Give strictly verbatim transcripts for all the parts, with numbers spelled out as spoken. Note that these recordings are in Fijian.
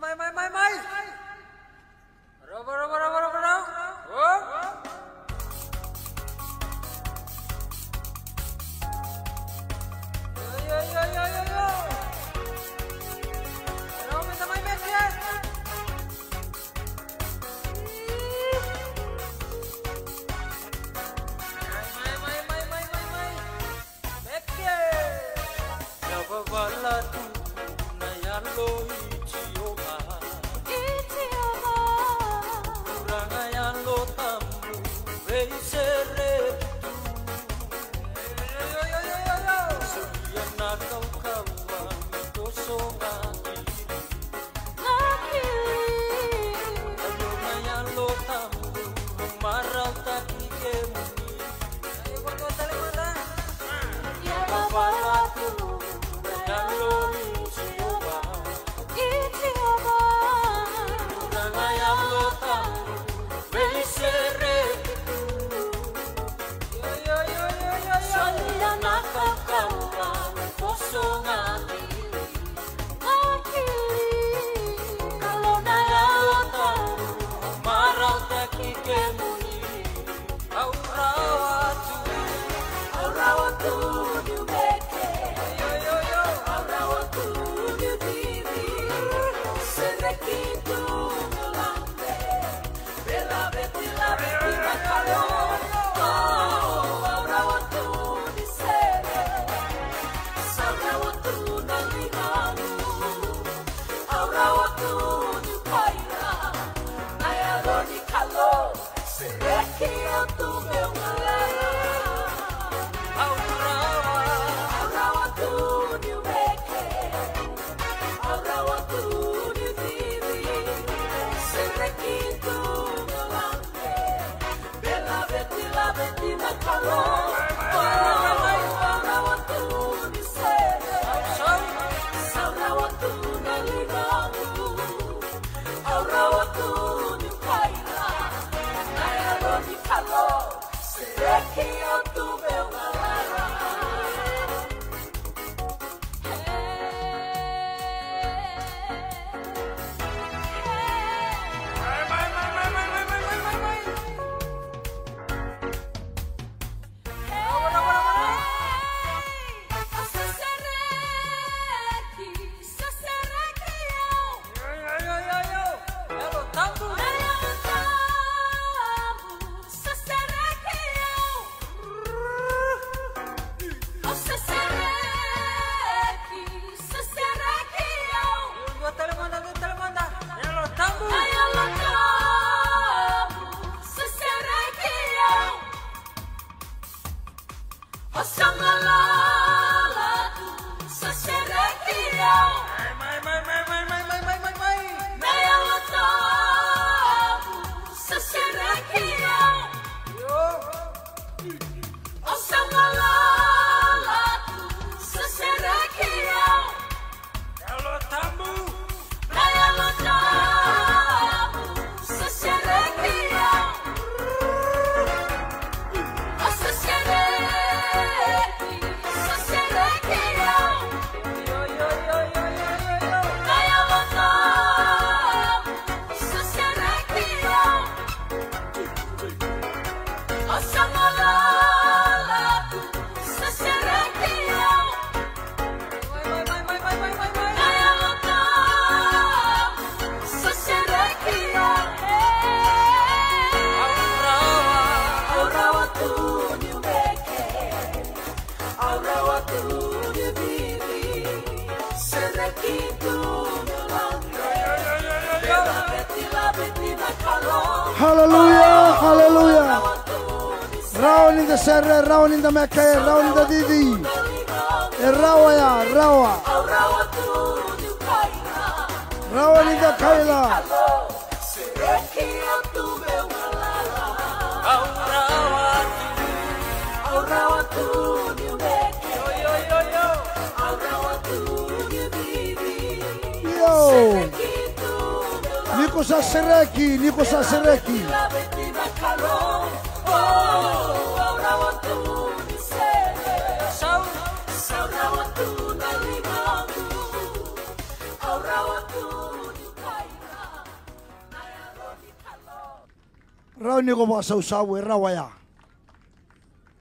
Mai, mai, mai, mai. Rova, rova, rova, rova, rova. O. Yo, yo, yo, yo, yo, yo. Rova, meda mai meke. Mai, mai, mai, mai, mai, mai, mai. Meke! Yavavala tu na yalo i Jiova. I Jiova. Turaga yalo tabu, veisereki tu. Solia na kaukauwa me toso ga ki Yalo na Yalo Tabu, marautaki kemuni. Yalo Tabu, Yalo i Jiova. I Jiova. Turaga Yalo Tabu, veisereki tu. Solia na kaukauwa me toso ga ki Yalo na Yalo Tabu, marautaki kemuni. Au rawa tu, au rawa tu niu meke. Au rawa tu niu cici. Sereki tu meu lade. Au rawa tu ni sere, au rawa tu na ligana, au rawa tu ni kaila, na yalo ni Kalou, sereki au tu meu galala. Au rawa, au rawa tu ni meke. Au rawa tu ni cici, sereki tu meu lade. Me laveti, laveti na Kalou. Au rawa tu ni sere, au rawa tu na ligana, au rawa tu ni kaila, na yalo ni Kalou, sereki au tu meu galala. Sa sereki au. Dua tale mada, dua tale mada. Yalo Tabu. Yalo Tabu. Sa sereki au. O sa galala tu, sa sereki au. Mai, mai, mai. Na Yalo Tabu, sa sereki au. Io. O sa galala tu, sa sereki au. Yalo Tabu. Na Yalo Tabu, sa sereki au. O sa sereki, sa sereki au. Na Yalo Tabu, sa sereki au. O sa galala tu, sa sereki au. Na Yalo Tabu, sa sereki au. Au rawa, au rawa tu niu meke. Au rawa tu niu cici. Sereki tu niu lade. Me laveti, laveti na Kalou. Haleluya, haleluya. Rawa ni da sere, rawa ni da meke, rawa ni da cici. E rawa ya, rawa. Rawa ni da kaila. Io. Ni ko sa sereki, ni ko sa sereki. Rawa ni ko vakasausau, e rawa ya.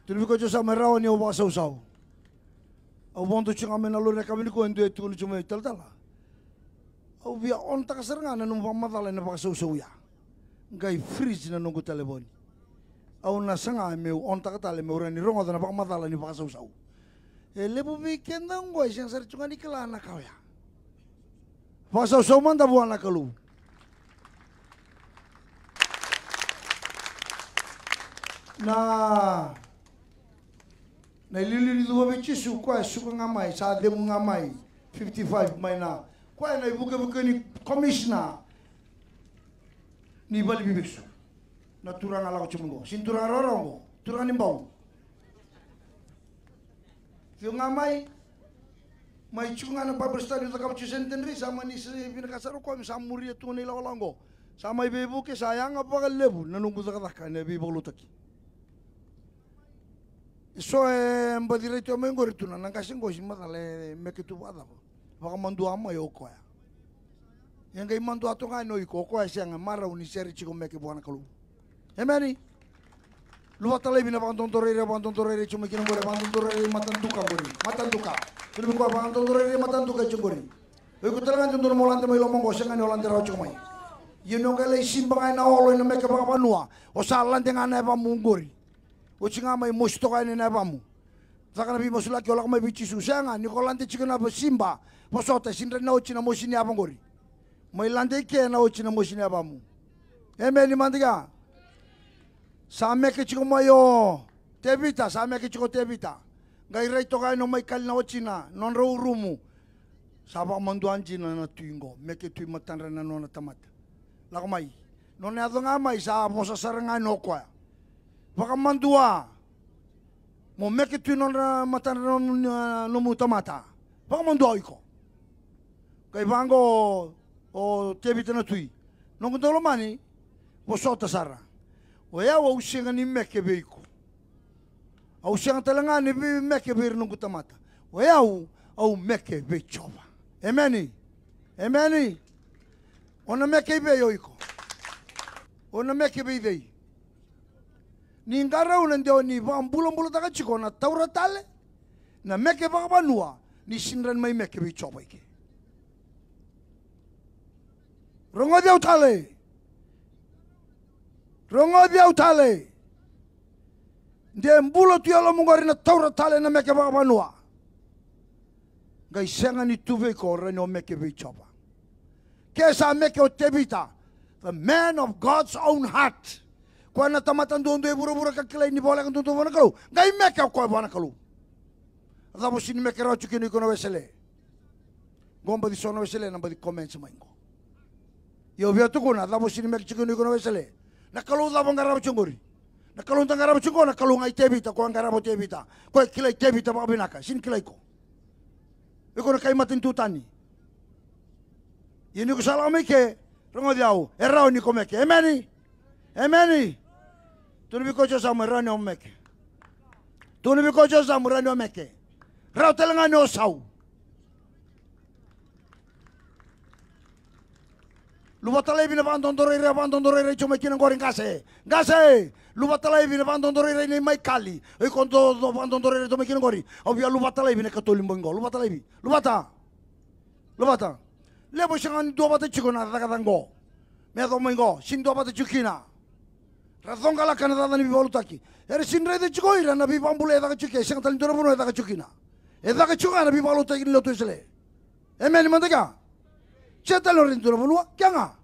Tukuna vei koya o Josamu, e rawa ni o vakasausau. Au vodo tiko ga mai na lori na yakavi nikua, e dua e tukuna tiko mai, talatala, au via ontaka sara ga na nomu vakamacala ena vakasausau ya. Qai freeze na noqu talevoni. Au na saga meu ontaka tale meu rawa ni rogoca na vakamacala ni vakasausau. E levu vei keda oqo e sega sara tiko ga ni kila na ka oya. Vakasausau mada vua na Kalou. Na, na iliuliu ni cuva vei Jisu, koya e suka ga mai, sa cegu ga mai, fifty-five mai na, koya na ivukevuke ni commissioner ni vale ni veivesu. Na turaga lako tiko mai qo, sega ni turaga rawarawa qo, turaga ni Bau. Ciu ga mai, mai tiko ga na Bible study au cakava tiko Saint Andrew, sa mani se vinaka sara o koya me sa muria tu na ilakolako qo. Sa mai veivuke, sa yaga vakalevu na noqu cakacaka ena veivakalotutaki. E so e baci rai tu mai qori, tu na, na qase qo, sega ni macala e meke tu vakacava. Vakamadua mai o koya. E qai madua toka yani o iko, o koya e sega, marau ni sere tiko meke vua na Kalou. Emeni. Luvata laivi na vakadodo rairai, vakadodo rairai tiko mai kina qori, vakadodo rairai mataduka qori, mataduka. Tukuna vei koya, vakadodo rairai mataduka tiko qori. O iko tale ga e dodonu mo lade mai loma qo, sega ni o lade rawa tiko mai. Ia ni o qai lai siba ga ena olo ena meke vakavanua, o sa lade ga na yavamu qori. Oti ga mai mosi toka yani na yavamu. Caka na veimasulaki, o lako mai vei Jisu. Sega, ni ko lade tiko na siba, vosota, e sega ni na oti na mosi ni yava qori. Mai lade i ke na oti na mosi ni yavamu. Emeni mada ga. Sa meke tiko mai o Tevita, sa meke tiko o Tevita. Qai rai toka yani o Maikali na watina, nodrau rumu. Sa vakamadua dina na tui qo, meke tu i matadra na nona tamata. Lako mai. Nona yaco ga mai, sa vosa sara ga yani o koya. Vakamadua. Mo meke tu i nodra matadra nomu, nomu tamata. Vakamadua o iko. Qai vaqo o Tevita na tui. Noqu daulomani, vosota sara. O yau au sega ni meke vei iko. Au sega tale ga ni vei meke vei ira noqu tamata. O yau, au meke vei Jiova. Emeni. Emeni. O na meke i vei o iko? O na meke vei cei? Ni qarauna dewa ni vakabulabulataka tiko na taura tale, na meke vakavanua, ni sega ni mai meke vei Jiova i ke. Rogoci au tale. Rogoci au tale. De bula tu e yalomu qori na taura tale na meke vakavanua. Qai sega ni tu vei iko, rawa ni o meke vei Jiova. Ke sa meke o Tevita, the man of God's own heart. Koya na tamata duadua e vuravura ka kilai ni voleka duadua vua na Kalou. Qai meke o koya vua na Kalou. A cava o sega ni meke rawa tiko kina o iko na Wesele? Qo baci so na Wesele na baci comments mai qo. Ia au via tukuna, a cava o sega ni meke tiko kina o iko na Wesele? Na Kalou cava o qarava tiko qori? Na Kalou da qarava tiko qo, na Kalou ga i Tevita, koya qarava o Tevita. Koya kilai Tevita vakavinaka, sega ni kilai iko. Iko na kai matanitu tani. Ia ni ko sa lako mai ke, rogoci au, e rawa ni ko meke. Emeni. Emeni. Tukuna vei koya o Josamu, e rawa ni o meke. Tukuna vei koya o Josamu, e rawa ni o meke. Rawa tale ga ni o sau. Luvata laivi na vakadodo rairai, vakadodo rairai tiko mai kina qori, qase. Qase. Luvata laivi na vakadodo rairai nei Maikali. O iko dodo vakadodo rairai tiko mai kina qori. Au via luvata laivi na katolu ni bogi qo. Luvata laivi. Luvata. Luvata. Levu e sega ni duavata tiko na cakacaka qo. Me yaco mai qo, sega ni duavata tiko kina. Ra coqalaka na cakacaka ni veivakalotutaki. Era sega ni raica tiko o ira na veivakabulai e caka tiko ke, sega tale ni dua na vanua e caka tiko kina. E caka tiko ga na veivakalotutaki ni lotu Wesele. Emeni mada ga. Sega tale ni raica dua na vanua, ke ga.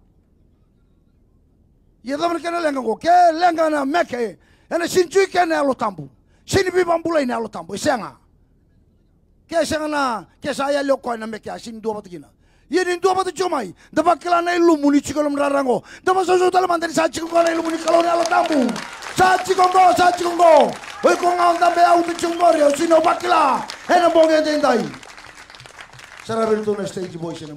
Ia cava na kena leqa qo? Ke leqa na meke, ena sega ni tiko kina na Yalo Tabu. Sega ni veivakabulai na Yalo Tabu, e sega. Ke sega na, ke sa yali o koya na meke, a sega ni duavata kina. Ia ni duavata tiko mai, da vakila na ilumu ni tiko e loma ni rara qo. Da vakasausau tale mada ni sa tiko qo na ilumu ni Kalou na Yalo Tabu. Sa tiko qo, sa tiko qo. O iko ga o dabe auta tiko qori, au sega ni vakila ena bogi edaidai. Sara vei iratou na stage boys ena